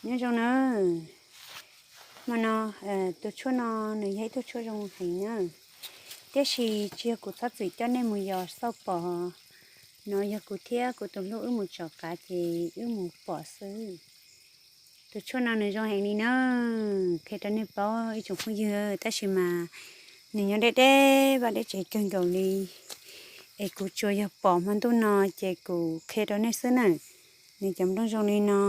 Nyob zoo na, hmo no tus tshuaj no nws yog ib tug tshuaj zoo heev na, tiam sis tsis yog kuv txhob txwm coj nej mus yos xauj pom, no yog kuv thiab kuv tus hlub wb mus tsom qav ces wb mus pom xwb. Tus tshuaj no nws zoo heev li na, qhia rau nej paub ib tsoom phooj ywg, tab sis mas nws nyob deb deb vaj deb tsev kawg nkaus li, es kuv tsuas yog pom hmo ntuj no ces kuv qhia rau nej xwb na. Nws cov nplooj zoo li no,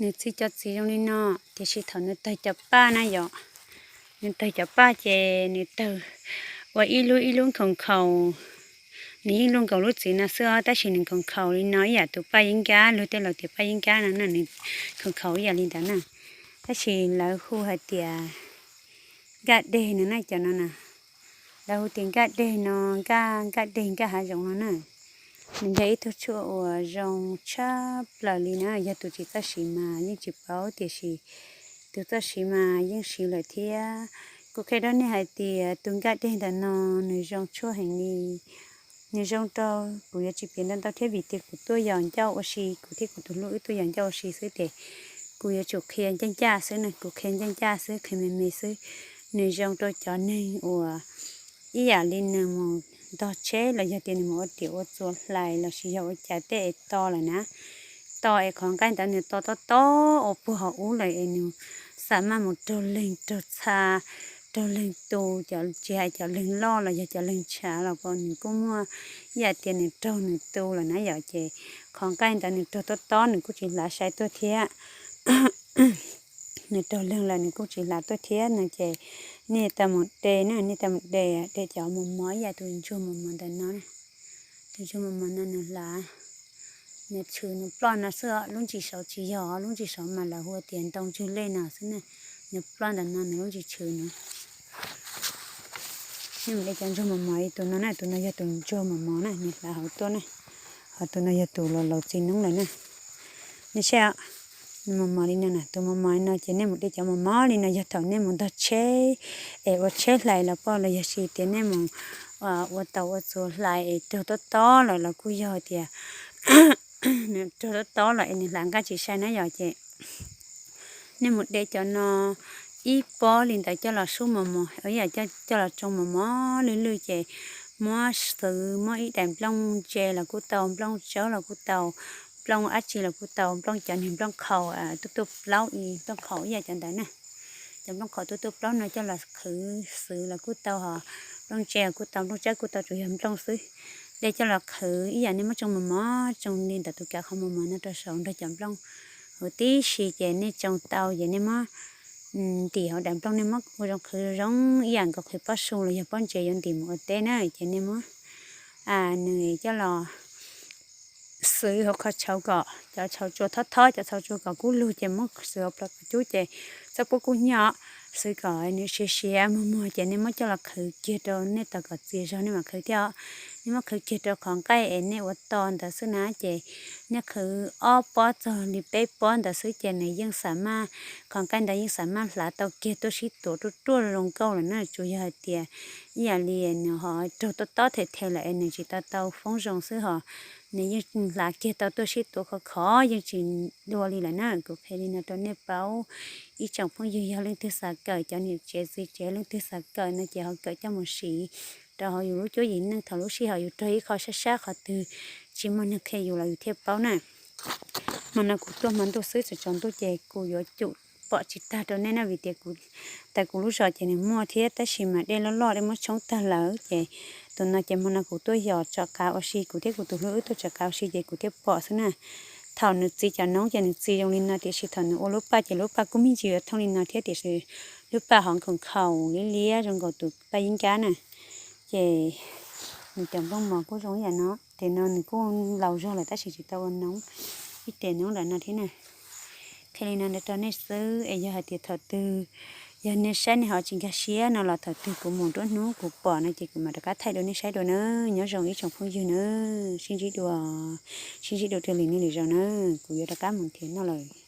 nws txi cov txiv zoo li no, tiam sis thaum nws tawg cov paj na yom, nws tawg cov paj ces nws tawg ua ib lub ib lub nkhaus nkhaus. Nws yeej luaj nkaus lub txiv no xwb os, tab sis nws nkhaus nkhaus li no ib yam tus paj yeeb nkab, luag tej laus tias paj yeeb nkab no na, nws nkhaus nkhaus ib yam li ntawd na. Tab sis lawv hu hais tias nkaj deg no na, cov no na, lawv hu tias nkaj deg no, nkaj, nkaj deg nkaj hav zoov no na. Nws yog ib tug tshuaj uas zoo tshaj plaws li na, yog tus tsis txawj siv mas yeej tsis paub, tiam sis tus txawj siv mas yeej siv lawm thiab. Kuv qhia rau nej hais tias tus nkaj deg ntawm no nws zoo tshuaj heev li. Nws zoo rau, kuv yuav tsis piav ntau ntau thiab vim tias kuv tuaj yos ncauj ua si, kuv thiab kuv tus hlub wb tuaj yos ncauj ua si xwb ces kuv yuav tsum qhia ncaj ncaj xwb na, kuv qhia ncaj ncaj xwb, qhia me me xwb. Nws zoo rau cov neeg uas ib yam li nws mus ntog tsheb los yog tias nws mus ua riam ua txuas hlais lossis yog ua cas tej es to lawm na, to es qhov nqaij ntawd nws to tob tob ua puag hauv ub lawm es nws xam maj mus raug leeg raug txha, raug leeg tu, cov tsis hais cov leeg loj los yog cov leeg tshav los nws kuj muaj ib yam tias nws raug nws tu lawm na yom, ces qhov nqaij ntawd nws raug tob tob nws kuj tsis hlav sai tuaj thiab. Nws raug leeg lawm nws kuj tsis hlav tuaj thiab no ces nej tau mus de na, nej tau mus de, de cov mos mos ib yam tus ntsuag mos mos ntawm no. Tus ntsuag mos mos no nws hlav, nws tshwm nws ploj no xwb os, lub ntsis saud tsis yog, lub ntsis saud mas lawv hu tias ntoo ntswg lej no xwb na. Nws ploj ntawm no nws lub ntsis tshwm no. Nej mus de cov ntsuag mos mos li tus no na, tus no yog tus ntsuag mos mos na, nws hlav hauv tuaj na. Ho tus no yog tus laus laus txiv noob lawm na. Nej saib, nws mos mos li no na, tus mos mos li no ces nej mus de cov mos mos li no yog thaum nej mus ntog tsheb es ua tsheb hlais los poj los yog hais tias nej mus ua tau ua txuas hlais es raug tob tob lawm los kuj yog tias nws raug tob tob lawm es nws hlav nqaij tsis sai na yom, ces nej mus de cov no ib pob li ntawd coj los sub mos mos, ib yam coj los tsoo mos mos lwj lwj ces muab xwv, muab ib daim nplooj ntse los kuj tau, nplooj tsawb los kuj tau, nplooj dab tsi los kuj tau, nplooj cov niag nplooj qhaus tuaj tuaj plaub, nplooj qhaus ib yam cov ntawd na. Cov nplooj qhaus tuaj tuaj plaub no coj los qhwv xwv los kuj tau, ho nplooj ntse los kuj tau, nplooj tsawb kuj tau, tsuas yog nplooj xwb. De coj los qhwv ib yam nej muab tsoo mos mos, tsoo li ntawm tus kav qhov mos mos no rau saum nrog cov nplooj huv tib si ces nej tsoo tau ces nej muab ntim hauv daim nplooj, nej muab ua zoo qhwv zoo ib yam nkaus qhwv pob su los yog pob ntses yuav ntim mus ua teb na, ces nej muab nws coj los xwv hauv qhov tshauv kom cov tshauv tsua thob thob, cov tshauv tsua kom kub lug ces muab xwv hauv plawv qhov cub ces txhob pub kub hnyo, xwv kom nws siav siav muag muag ces nej muab coj los qhwv kiag rau nej tos kom txias zog nej mam qhwv thiab os. Nej muab qhwv kiag rau qhov nqaij es nej ua to ntawd xwb na ces nej qhwv ob pob txog li peb pob ntawd xwb ces nws yeej xam maj, qhov nqaij ntawd yeej xam maj hlav tau kiag tuaj sib tuav ruaj ruaj zoo nkauj lawm na. Tsuas yog hais tias ib yam li nws ho raug tob tob them them lawm es nws tsis tau tau foob zoo xwb ho nws yeej hlav kiag tau tuaj sib tuav khov khov yeej tsis dua li lawm na. Kuv qhia li no rau nej paub, ib tsoom phooj ywg yog leej twg xav kawm, cov niam tsev txiv tsev leej twg xav kawm no ces ho kawm coj mus siv rau hauv yus lub cuab yim neej thaum lub sij hawm yus raug ib qho sab sab qhov twg tsis muaj neeg qhia yus los yus thiaj paub na. Hmo no kuv tuaj hmo ntuj xwb, tsaus ntuj ces kuv yuav cum pom tsis tag rau nej na vim tias kuv, tas kuv lub zos ces nws muaj thiab tab sis mas dej loj loj dej muab tshoob tag lawm ces tus no ces hmo no kuv tuaj yos tsom qav ua si, kuv thiab kuv tus hlub wb tuaj tsom qav ua si ces kuv thiaj pom xwb na. Thaum nws txi cov noob ces nws txi zoo li no tiam sis thaum nws ua lub paj ces lub paj kuj me ntsis yuav thooj li no thiab tiam sis lub paj ho nkhaus nkhaus liab liab zoo nkaus tus paj yeeb nkab na. Ces nws cov nplooj mos kuj zoo ib yam no, ces no nws kuj laus zog lawm tab sis tsis tau ua noob, ib tes noob ntawm no thiab na. Qhia li no ntawd rau nej xwb es yog hais tias thaum twg yog nej saib nej ho tsis nkag siab no los thaum twg kuv mus nruab hnub kuv pom no ces kuv mam rov qab thaij dua nej saib dua na. Nyob zoo ib tsoom phooj ywg na, sib ntsib dua, sib ntsib dua raws li nej lwm zaus na, kuv yuav rov qab mus nrhiav noj lawm.